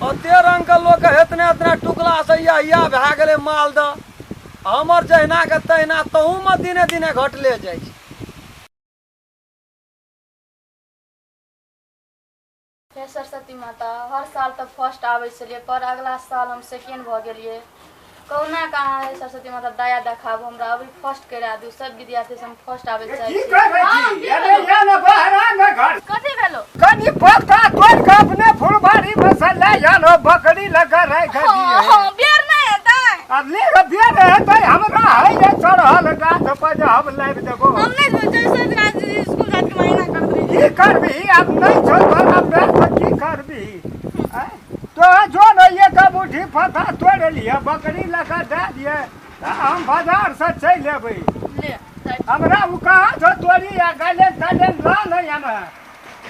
ओते रंग के लोक एतने एतने टुकला से या या भए गेलै मालदह। हमर जहिना के तहिना तहूमे दिने दिने घटले जाइ छै। हे सरस्वती माता, हर साल तऽ फर्स्ट आबै छलियै, पर अगला साल हम सेकेंड भऽ गेलियै। कहुना कऽ अहाँ हे सरस्वती माता दया देखाबू, हमरा अभी फर्स्ट करा दू। सब विद्यार्थी से हम फर्स्ट आबै चाहै की छी। करै हँ, छी? की अरे भेलौ? या ने बहरा ने घर। कथी भेलौ? कनी पत्ता तोड़ के अपने फुलबाड़ी में से ले आनो, बकरी लगा राख हँ दिए। हँ, बेर नहि हेतै। आ ले के बेर हेतै, हमरा है जे चढ़ल गाछ पर जे हम लाबि देबो। हम नहि जैसे स्कूल जाके महीना करत रही। की करबही? आब नहि छौ तोरा बेर तऽ की करबही? आँय? तो जो ने एक मुट्ठी पत्ता तोड़ि लिअ, बकरी लऽ कऽ दए दिअ, तऽ हम बाजारसँ चलि अयबै। ले जाइ। हमरा ओ कहाँ छौ तोरी आ गालेन तालेन लऽ नहि हमरा।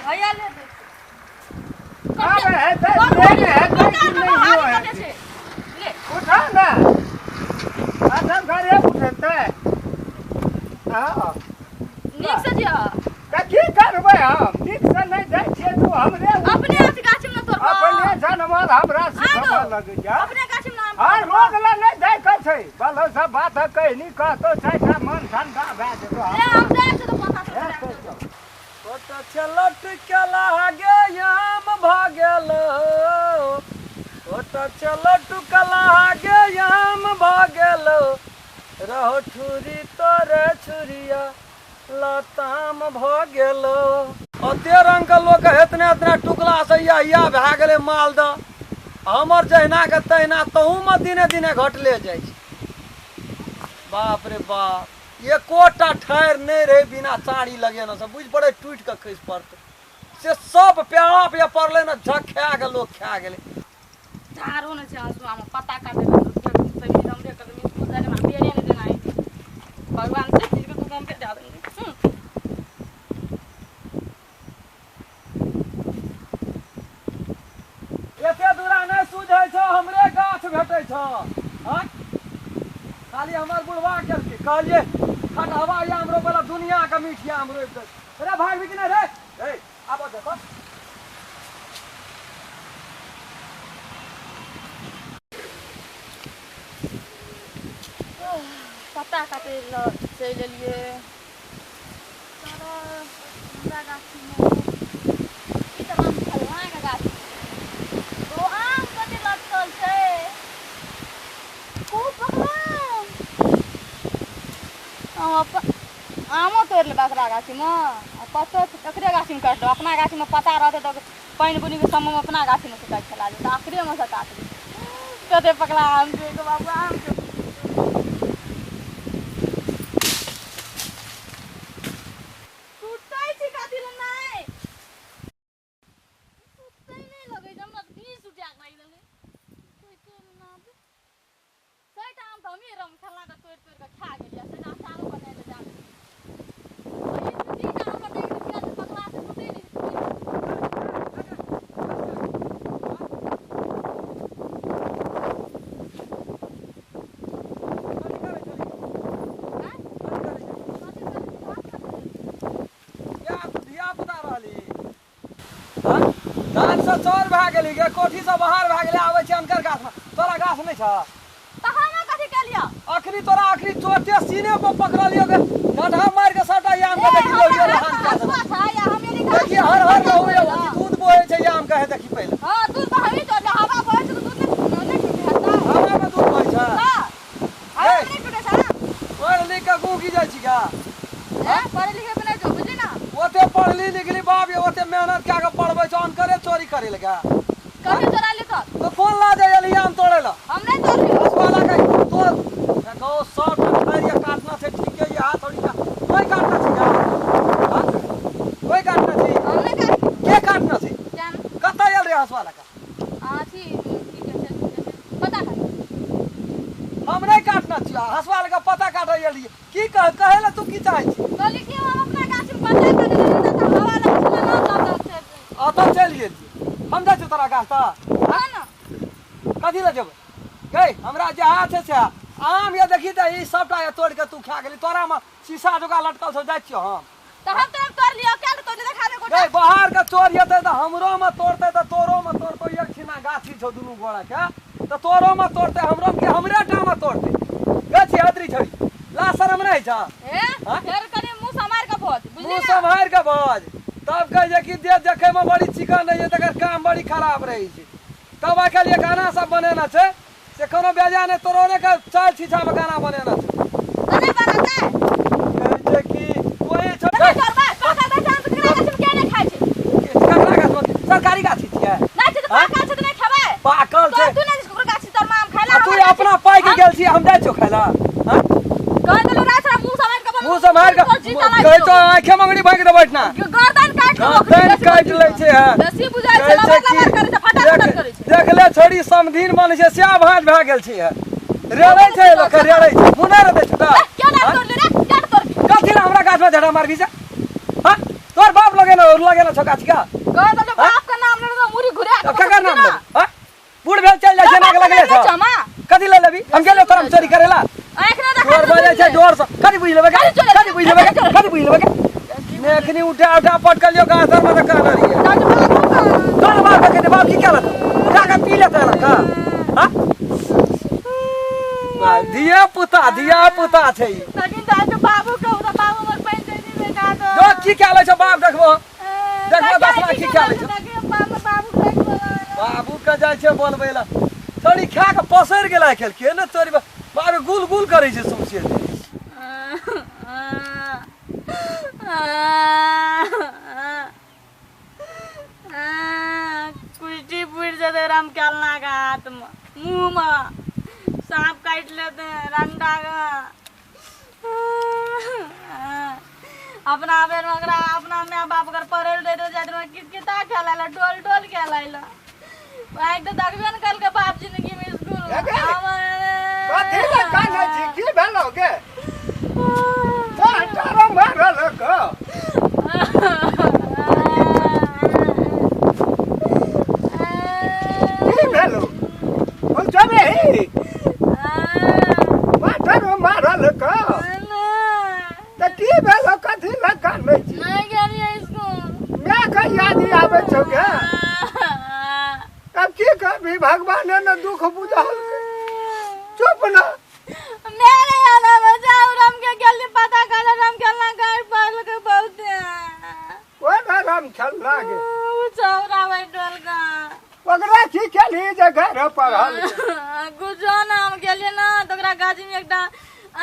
भैया ले दे। आब हेतै बेर हेतै कि नहियो हेतै? ले। उठा ने, अच्छा घरे उठेतै। हँ। नीक से जिया। तऽ की करबै? हम नीकसँ नहि जाइ छियै तू हमरे अपने हाथ गाछ में तोड़बो। अपने जानवर हमरा सिखबऽ लगैया। अपने गाछ में आम। आ रोग लए नहि जाइ के छै, भलो सब बात कहनी कहतो चारिटा मन ठंडा भए जेतो। ले, हम जाइ छी तऽ पता चलतै। छोट छलट के लागे आम भऽ गेल, छोट छलट के लागे आम भऽ गेल, रहो ठुरी तोरे छुरिया लताम भऽ गेल। ओते रंग के लोक एतने एतने टुकला से या या भए गेलै मालदह। हमर जहिना के तहिना तहूमे दिने दिने घटले जाइ छै। बाप रे बाप, एकोटा ठारि नहि रहै बिना चारी लगेने से, बुझि पड़ै टूटि कऽ खसि पड़तै। से सब पेड़ा पे पड़लै ने, झखा कऽ लोक खा गेलै। झाड़ो नहि छै हँसुआमे, पत्ता काटै लए हमरे कर स्कूल जाय हमरा बेरे नहि देना है। भगवान से चीजके तू कम पे दए देने। एते दूरा नहि सुझै छौ, हमरे गाछ भेटै छौ। हँ, खाली हमर बुढ़वा केलकै। कहलियै खटहवा आम रोपै लए, दुनियाके मीठ आम रोपि दै। रे भागबी कि नहि रे? रे आबऽ दे तऽ। पत्ता काटै लए चलि एलियै। हमरा गाछीमे ई तऽ आम फलनाके गाछ। ओ आम कते लटकल छै, खूब पकला आम। आमो तोड़ि लेबै एकरा गाछीमे आ पत्तो एकरे गाछीमे काटि लेबै। अपना गाछीमे पत्ता रहतै तऽ पानि बुनीके समयमे अपना गाछीमे से काटि खेला जेतै। आखिरेमे से काटबै। कते पकला आम छै बाबू, आम छै। टूटै छै कथी लए? नहि टूटै, नहि लगै छै। हमरा तऽ बीस रुपैआ के लागि देलकै। सैटा आम तऽ हमही रम खेलना तऽ तोड़ि तोड़ि कऽ खा गेलियै। सैटा अचारो बना कऽ जा तीन आम देख लिअ, पकला से टूटै नहि छै। धिया पुता रहली धानसँ चोर भए गेली गे, कोठीसँ बाहर भए गेलै। आबै छै अनकर गाछमे, तोरा गाछ नहि छह तऽ हम कथी केलियै? अखनी तोरा अखनी चोटे सीने पर पकड़लियो गे, गड्ढा मारि के सबटा आम के देखी लौरियो लहान कए देलक। देखी, हर हर रहू ये, दूध बोहे छै आम के। देखी पहिले। हां, दूध तऽ हमी तो हवा बहै छै तऽ दूध नहि टूटे हेतै? हवा में दूध बहै छै? हवा में नहि टूटे छै। पढ़ लिख के गुँ की जाइ छी का? ए, पढ़े लिखे पे नहि जो, बुझली ना? ओते पढ़ली लिखली बाप ये, ओते मेहनत कए के पढ़बै छौ, अनकरे चोरी करे लगा? कभी चोरा ले तो। तो कोन ला जाय एलही आम तोड़े ला? हम नहीं तोड़ली। हसुआ ला के तो देखो, सब ठारि काटना छै। ठीके ये, हाथ थोड़ी का कोई काटना छै का? हाँ? कोई काटना छै? हम नहीं काट। के काटना छै? जान। कतऽ आयल रे हसुआ लगा? अथी की कहै छै, की कहै छै, पता काट। हम नहीं काटना छियै। हसुआ लगा पता काटै एलियै की? कह, कहै ला तू की चाहै छी? कहली कि हम अपना गाछ में पत्ता काटै रहियै तऽ हवा लगै छलै ना, तब तब से अतऽ चलि गेलियै। हम जाइ छियौ तोरा गाछ तऽ। हाँ ना। कथी लए जेबै गै? हमरा जे छै से आम ये, देखी तऽ ई सबटा ये तोड़ि के तू खा गेली। तोरा मे शीशा जकाँ लटकल छौ, जाइ छियौ हम। तऽ हम तोरा तोड़ लियौ, काल्हि तोड़ देखा दे गोटा। गै, बाहर के चोर हेतै तऽ हमरो मे तोड़तै तऽ तोरो मे तोड़तौ। एक छिना गाछी छौ दुनू गोड़ा के तऽ तोरो में तोड़ते हमरो के हमरे टा में तोड़ते गाछी हतरी छड़ी ला शरम नहीं छा ए हाँ? फेर कनी मुंह सम्हार के बोल बुझली मुंह ना सम्हारि के बाज तब कहै छै कि देह देखै में बड़ी चिकन रहै छै तकर काम बड़ी खराब रहै छै तब आइ काल्हि गाना सब बनेना छै से कोनो बेजा नहि तोरो ने के चाल छीछा में गाना बनेना छै तऽ नहि बनतै कहै छै कि कोई तऽ छै नहि तोड़बै पाकल गाछ आम तऽ केकरा गाछीमे के नहि खाइ छै ककरा गाछ में? सरकारी गाछी छियै नहि छै तऽ हाँ? पाकल छै तऽ नहि खेबै पाकल तोर छै तू नहि ककरो गाछी तोर आम खाइ आ ला तू हमर गाछी अपना पाइ के गेल छी हम जाइ छौ खाइ ला हाँ? कह देलू रात रात मुंह सम्हार के बोल मुंह सम्हारि के कहै छौ आँखे मंगड़ी भागि देबै ना गर्दन काटि के गर्दन काटि लै छै हँ। बेसी बुझाइ छै कहै छै लबर लबर करै कि छै फटा फटा करै छै देख ले छोड़ी समधिन बनै छै स्याह भाँज भए गेल छै हँ। रेड़ै छै लोक रेड़ै छै मुँह नहि रहतै छै तऽ ए, क्यों ना तोड़ ले रे क्या तोड़ कथी लए हमरा गाछमे झटा मारबी से हँ तोहर बाप लगेना लगेना छौ गाछ का कह देलू बाप के नाम ले मुरी घुरा तऽ ककर नाम लेबै हँ बूढ़ भेल चलि जाइ छै नाक लगले छौ चमा कथी ले लेबी हम गेलियो तोरा हम चोरी करेला आँख ना देखा तोर बजै छै जोर से कथी बुझि लेबै कथी चोरी? कथी बुझि लेबै कथी बुझि लेबै ने एखनी उठा उठा पटकल लियो गाछ तर मे तऽ कहने रहियै तोर बाप के बाप की केलक उठा के पी लेतै ना का हाँ धिया पुता धिया पुता छै ई। लेकिन दादू बाबू कहू तऽ बाबू हमर पानि दे दी बेटा तो जो की केले छौ बाप देखबो देखबो दस लाख की केले छौ बाबू के जाइ छै बोलबै लए छड़ी खा के पसरि गेल आइ काल्हि के ने चोरी बाप रे गुल गुल करै छै सौंसे देह। कुर्सी पुरि जेतै रामखेलना के हाथ में मुंह में सांप काटि लेतै रंडा के अपना बेर में ओकरा अपना माय बाप ओकर पढ़ै लए दैत जाइत रहै कितकिता खेलाय लए डोल डोल खेलाय लए आइ तऽ देखबे ने केलकै बाप जिंदगी में स्कूल कथी लए कानै छी की भेलौ गे मास्टरो मारलक की भेलौ हम जबे ही मास्टरो मारलक तऽ की भेलौ कथी लए कानै छी नहीं गेलियै स्कूल माय के याद आबै छौ गे आब की करबी भगवाने ने दुख बुझल चुप न मेरे याद आबै छै और हम के गेली पता कर राम खेलना गाड़ पड़ल के बहुत ओहि राम खेलना गे उ छौरा बैठल का ओकरा की केलही जे घर पढ़ल कुछो ना हम गेलियै ना तऽ ओकरा गाछी में एकटा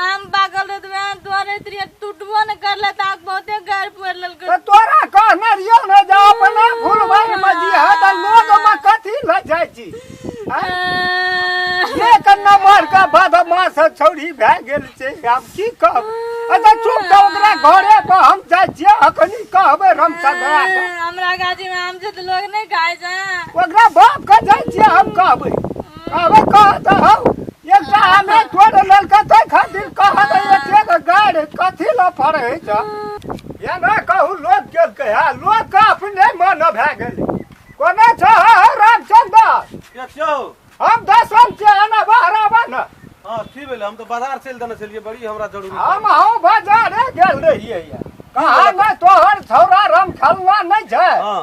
आम पाकल रहै तऽ वएह तोड़ैत रहियै टूटबो नहि करलै तऽ आब बहुते गारि पड़ि लेलकै तऽ तोरा कहने रहियौ ने जे अपना फुलबाड़ी मे जी है तऽ लोग मे कथी लए जाइ छी आँय? एक नंबर के बदमाश छौड़ी भए गेल छै आब की कहब अच्छा चुप तऽ ओकरा घरे पर हम जाइ छियै अखनी कहबै रामचंद्रा के हमरा गाछी में आम छै तऽ लोग नहि खाइ छै ओकरा बाप के जाइ छियै हम कहबै कहबै कहत हौ एकटा आमे तोड़ लेलकै ताहि खातिर कहत एतेक गारि कथी लए फड़ै छ एना कहू लोक केलकै हँ लोकके अपने मन भए गेलै कोना छ हौ रामचंद्र के छियौ हम दसम छियै एना बाहर आबऽ ने हँ की भेलै हम तऽ बाजार चलि देने छलियै बड़ी हमरा जरूरी हम हूँ बाजारे गेल रहियै कहाँ नहि तोहर छौड़ा राम खेलना नहि छै हँ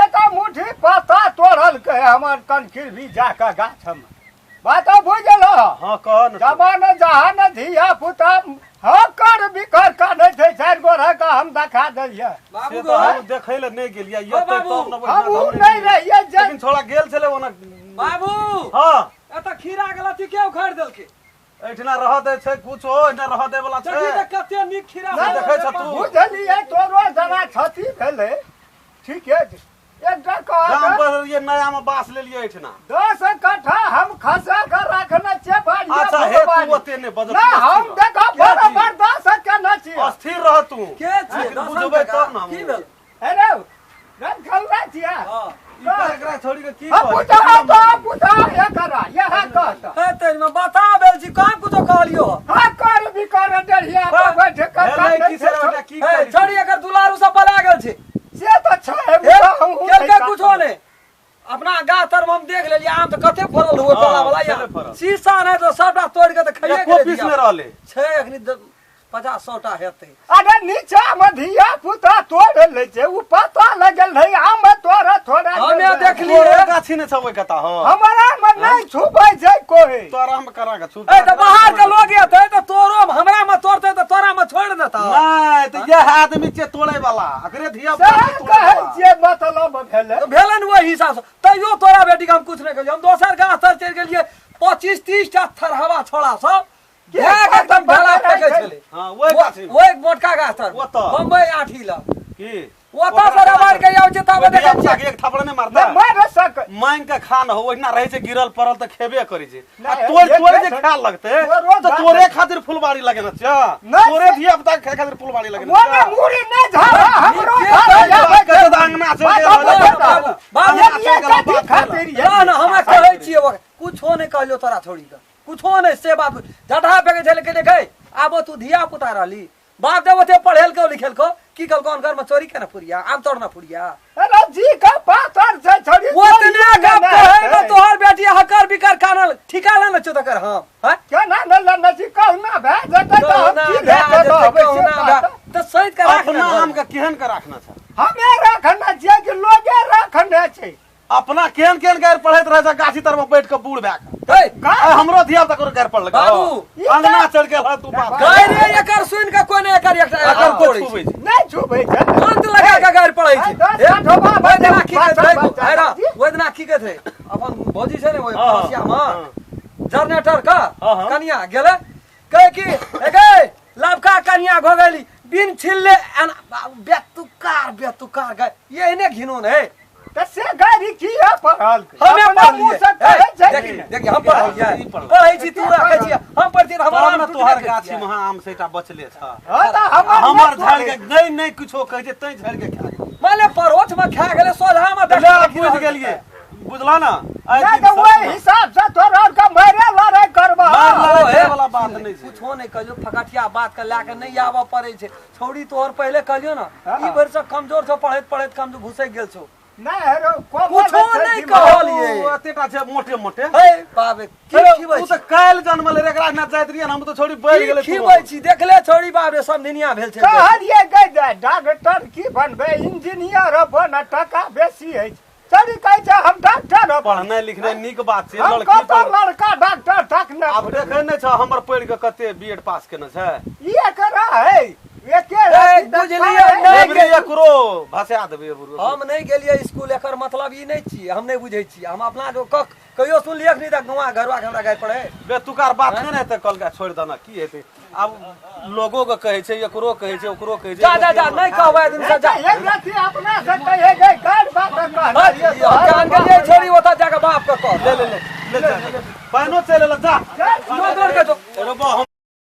एक मुट्ठी पत्ता तोड़लकै हमर कनखिर जाकऽ गाछमे बात बुझल हँ कह ने जमाना जहाँ न धिया पुता हँ कर बिकर करै छै चारि गोरा के हम देखा देलियै बाबू से गो तऽ हम देखै लए नहि गेलियै ओ एतै बाबू, तब ने बढ़िआँ हम उ तऽ हम नहि रहियै जे लेकिन छोड़ा गेल छलै ओना बाबू हँ एतऽ खीरा के लत्ती के उखाड़ि देलकै एहिठिना रह दै छै कुछ हो एहिठिना रह दै वाला छै देखी तऽ कते नीक खीरा नहि देखै छ तू। बुझलियै तोरो जरा क्षति भेलै ठीके छै एकटा गाम कहत पर ये नया में बास लेलियै एहिठिना 10 कट्ठा हम खसा के रखने छियै बढ़िया अच्छा हे तू फुलबाड़ी। ओते नहि बजत ना हम देखो बराबर 10 के न छियै अस्थिर रह तू के छियै लेकिन दसन बुझबै टका? तब ने हम। की भेल अरे रन खेलना छियै हँ ई पर एकरा छोड़ी के की हम कहै? पूछा तो पूछा एकरा यह कहत हे तेरी में बता बेल छी कहाँ कुछो कहलियो हाँ कर भी कर डरिया पर बैठ के भेलै की से ओकरा की हे करी तू? छड़ी एकर दुलारू सब पला गेल छै से तऽ छै हे मुदा हमहूँ केलकै नहि कुछो नहि अपना गाछ तर में हम देख लेलियै आम तऽ कते फड़ल हुए हँ, तोला वाला छलै फड़ल। शीशा नहि तऽ सबटा तोड़ि के तऽ खाइए एको गेलै पीस धिया। नहि रहलै छै अखनी 50 100 टा हेतै। अरे नीचा मे धिया पुता तोड़ लै छै, उ पता लगल रहै आम तोड़ थोड़ा। हमे देखलियै। तोरो गाछी नहि छौ ओहि कता हो? हमरा मे नहि छुबै छै कोई। तोरा हम करा के छू? ए तऽ बाहर के लोग एतै तऽ तोरो हमरा मे तोड़तै तऽ तोरा मे छोड़ि देतौ? नहि तऽ इएह आदमी छियै तोड़ै वाला, एकरे धिया पुता सएह छै तोड़ै कहै वाला। छियै, मतलब भेलै तऽ भेलै ने ओहि हिसाबसँ। तैयो तोरा बेटीके हम किछु नहि कहलियै। हम दोसर गाछ तर चलि गेलियै, 25 30 टा थरहवा छोड़ा सब के भए कऽ एकदम ढेला फेकै छलै। हँ, ओहि गाछी मे। ओहि मोटका गाछ तर। ओतऽ? बम्बई आठी लग। की ओतऽ से रबाड़ के आबै छै, तब ओहि देखै धिया पुता छियै। के एक थप्पड़ नहि मारतै? नहि मारि सक। मांगि के खा न हो, ओहिना रहै छै गिरल पड़ल तऽ खेबे करै छै। आ नहि, तोड़ जे तोड़ जे छै- खाय लगतै तोरो तऽ गाछ तोरे खातिर फुलबाड़ी लगेने छियै? नहि, तोरे से- धिया पुता के खाय खातिर फुलबाड़ी लगेने मोने छियै? मुड़ी नहि झाड़ा हमरो के घर कहै आबै। कहै तऽ अंगना चलि बात गेल, बात बाबू, बाबू, अंगना ये चलि गेल, कथी बात खातिर ये? ना ना, हमरा कहै छियै ओकरा कुछो नहि कहलियौ, तोरा छोड़ी कऽ कुछो नहि। से बाप झटहा फेकै छलै के देखै आबो तू धिया पुता रहली, बाप देव ओते पढ़ेलकौ लिखेलकौ, की कहलकौ? घर में चोरी केना फुरिया आम तोड़ना फुरिया? अरे जी का पातर छै छोड़ी। ओतने गप कहै ने तोहर बेटी हकर बिकर कानल ठीका लेने छौ तकर हम हैं? केना न लेने छी? कहुना भए जेतै तऽ हम कहुना की भए लए कऽ जेतै, रहबै से कहुना भए बात। तऽ सैत कऽ राख ने अपना घरमे। आम के केहन के राखना छै? हमे रखने छियै कि लोगे रखने छै? अपना केहन केहन गारि पढ़ैत रहै छै गाछी तर में बैठ के बूढ़ भए के। हे, आइ हमरो धिया पुता ककरो गारि पढ़लकै? बाबू, अंगना चढ़ि गेल हँ तू बाप। गारि एकर सुनि कऽ कोइ नहि एकर एकटा एकर एकर कोइ तोड़ै छै। छुबै छै? नहि छुबै छै। अंत लगा के गारि पढ़ै छै। आइ दस हे, कठोबा ओहि दिना की कहैत बच्चा रहै? बच्चा हे रा, जी। ओहि दिना की कहैत रहै? अपन भौजी छै ने ओहि हाँ, पड़ोसिया मे हाँ। जनरेटर का हाँ, हाँ। कनिया गेलै, कहै कि हे गै लबका कनिया भऽ गेली बिन छिलले एना बाबू, बेतुकार बेतुकार गै एहने घिनौन है। तऽ से गारि किया पढ़ल? हमे अपना पढ़लियै। मुँह से कहै छै देखी कि नहि? देखी, हम पढ़लियै। ई पढ़ल। पढ़ै छी तू, राखै छी हम पढ़ै छी तऽ हमर तब आम ने टूटबे तोहर करितियै। गाछी में आम सेटा बचले छ। हँ तऽ हमर हमर नहि झाड़ के नहि नहि किछो कहै छै तैं झाड़ के खा गेलै। माने परोछ में खा गेलै, सोझा में देख। ले, बुझि गेलियै, बुझला ना? आइ नहि दिन तऽ सब ओहि हिसाब से तोरा आरके मारे लड़ाइ करबह। मार लड़ाइ ओ, हे। करे वाला बात नहि छै। कुछो नहि कहियो, फकटिया बात के लए के नहि आबऽ पड़ै छै। छौड़ी तोहर पहिले कहलियौ ने, हाँ। ई भरि से कमजोर छौ, पढ़ैत पढ़ैत कमजोर घुसैक गेल छौ। नहि हेरो कोमल कुछो छै नहि दिमाग। कहलियै। ओ एतेटा छै मोटे मोटे। हे बाबे, की खिबै ओ छी? तऽ काल्हि जन्मल रे, एकरा ना जाइत रहियै हम तऽ छोड़ी बढ़ि की गेलै। खिबै छी? देखले छौड़ी बाप रे, सब निनिया भेल छै। कहलियै गै जे डॉक्टर की बनबै, इंजीनियर बन, टका बेसी अछि। चली कहै छै हम डॉक्टर बनब। पढ़नाइ लिखनाइ नीक बात छै। हम लड़की कतऽ पढ़- लड़का डॉक्टर तक ने। आब देखै नहि छ हमर पढ़ि कऽ कते बी एड पास केने छै? ई एकरा है एके ए, रत्ती तऽ बुझलियै, पढ़ै। नहि एबरी एकरो भसा देबै एबरी। हम नहि गेलियै स्कूल, एकर मतलब ई नहि छियै हम नहि बुझै छियै। हम अपना जो कख कहियो सुनलियै नहि तऽ गौआ घरवा के हमरा गारि पढ़ै। बेतुकार बात नहि ने हेतै, कहलकै छोड़ि देना, की हेतै? आब लोगो के कहै छै, एकरो कहै छै, ओकरो कहै छै। जा जा जा, नहि कहबै दिन से जा। एक रत्ती अपना से कहे गै गारि बात कहलियै। कान गेलियै छोड़ी, ओतऽ जाके बाप के कह। ले ले ले ले, जा, पानिओ चलि एलक, जा। जो दौड़ के जो।